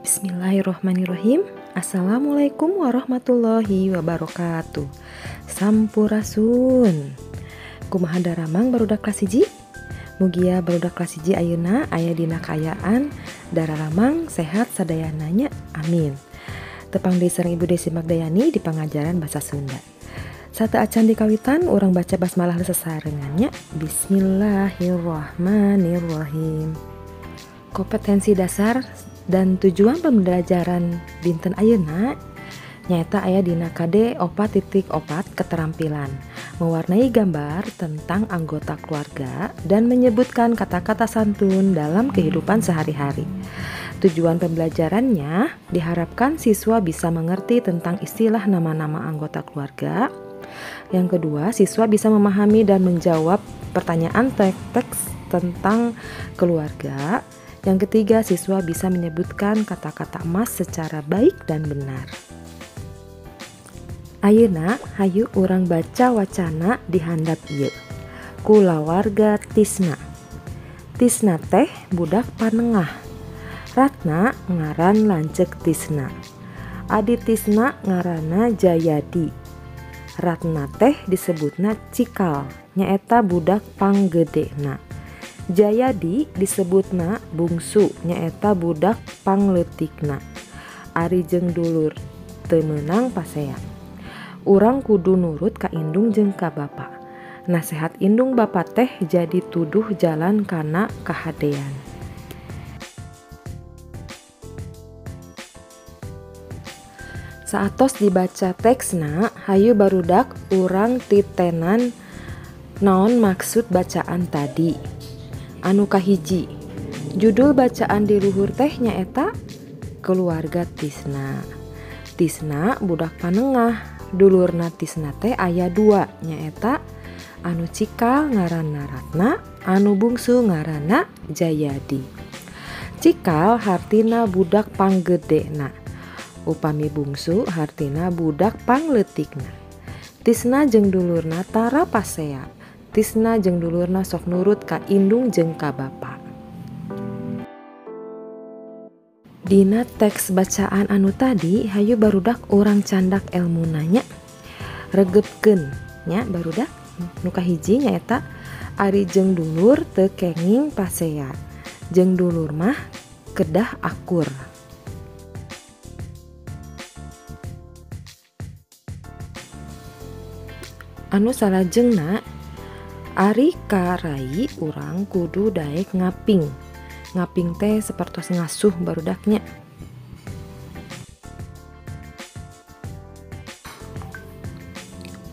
Bismillahirrohmanirrohim. Assalamualaikum warahmatullahi wabarakatuh. Sampurasun. Kumaha daramang barudak kelas 1? Mugia barudak kelas 1 ayeuna aya dina kaayaan dararamang sehat sadayana nya. Amin. Tepang deui sareng Ibu Desi Magdayani di pangajaran bahasa Sunda. Sateuacan di kawitan urang baca basmalah sasarengan nya. Bismillahirrohmanirrohim. Kompetensi dasar dan tujuan pembelajaran dinten ayeuna nyaeta aya dina KD 4.4 keterampilan mewarnai gambar tentang anggota keluarga dan menyebutkan kata-kata santun dalam kehidupan sehari-hari. Tujuan pembelajarannya diharapkan siswa bisa mengerti tentang istilah nama-nama anggota keluarga. Yang kedua, siswa bisa memahami dan menjawab pertanyaan teks tentang keluarga. Yang ketiga, siswa bisa menyebutkan kata-kata emas secara baik dan benar. Ayeuna hayu urang baca wacana di handap ieu. Kulawarga Tisna. Tisna teh budak panengah. Ratna ngaran lanceuk Tisna. Adi Tisna ngaranna Jayadi. Ratna teh disebutna Cikal, nyaeta budak panggedena. Jayadi disebutna bungsu, nyaeta budak pangleutikna. Ari jeung dulur teu meunang pasea. Urang kudu nurut ka indung jeung ka bapa. Nasehat indung bapa teh jadi tuduh jalan kana kahadean. Saatos dibaca teksna, hayu barudak urang titenan naon maksud bacaan tadi. Anu kahiji, judul bacaan di luhur teh nyaeta Keluarga Tisna. Tisna budak panengah, dulurna Tisna teh aya dua, nyaeta anu cikal ngaranna Ratna, anu bungsu ngaranna Jayadi. Cikal hartina budak panggedena, upami bungsu hartina budak pangleutikna. Tisna jeung dulurna tara pasea. Tisna jeung dulurna sok nurut ka indung jeung ka bapa. Dina teks bacaan anu tadi hayu barudak urang candak elmuna nya. Regepkeun nya barudak. Nu kahiji nyaeta ari jeung dulur teu kenging pasea. Jeung dulur mah kedah akur. Anu salajengna ari ka rai urang kudu daek ngaping. Ngaping teh sapertos ngasuh barudaknya.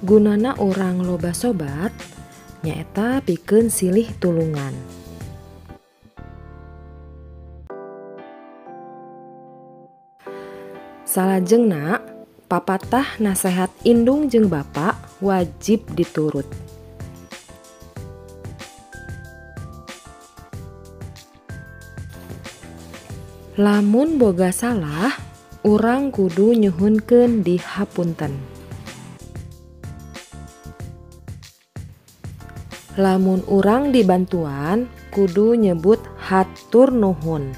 Gunana urang loba sobat nyaeta pikeun silih tulungan. Salajengna papatah nasehat indung jeung bapa wajib diturut. Lamun boga salah, urang kudu nyuhunkeun dihapunten. Lamun urang dibantuan, kudu nyebut hatur nuhun.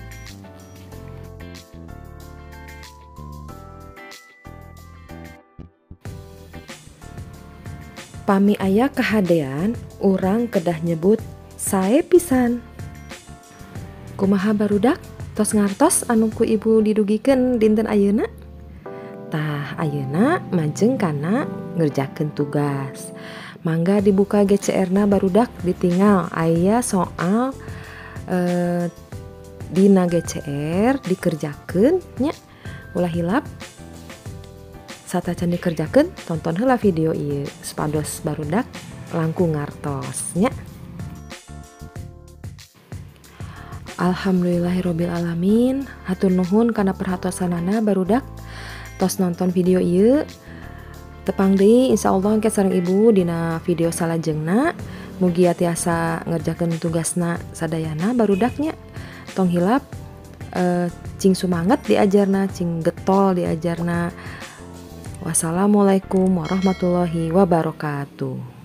Pami aya kahadean, urang kedah nyebut sae pisan. Kumaha barudak? Tos ngartos anu ku ibu didugikeun dinten ayeuna? Tah ayeuna majeng kana ngerjakeun tugas. Mangga dibuka GCR-na barudak ditinggal aya soal dina GCR dikerjakeun nya. Ulah hilap. Satacan dikerjakeun tonton heula video ieu supados barudak langkung ngartos nya. Alhamdulillahirabbil alamin. Hatur nuhun kana perhatosanana barudak tos nonton video ieu. Tepang deui insyaallah engke sareng ibu dina video salajengna. Mugia tiasa ngerjakeun tugasna sadayana barudaknya. Tong hilap cing sumanget diajarna, cing getol diajarna. Wassalamualaikum warahmatullahi wabarakatuh.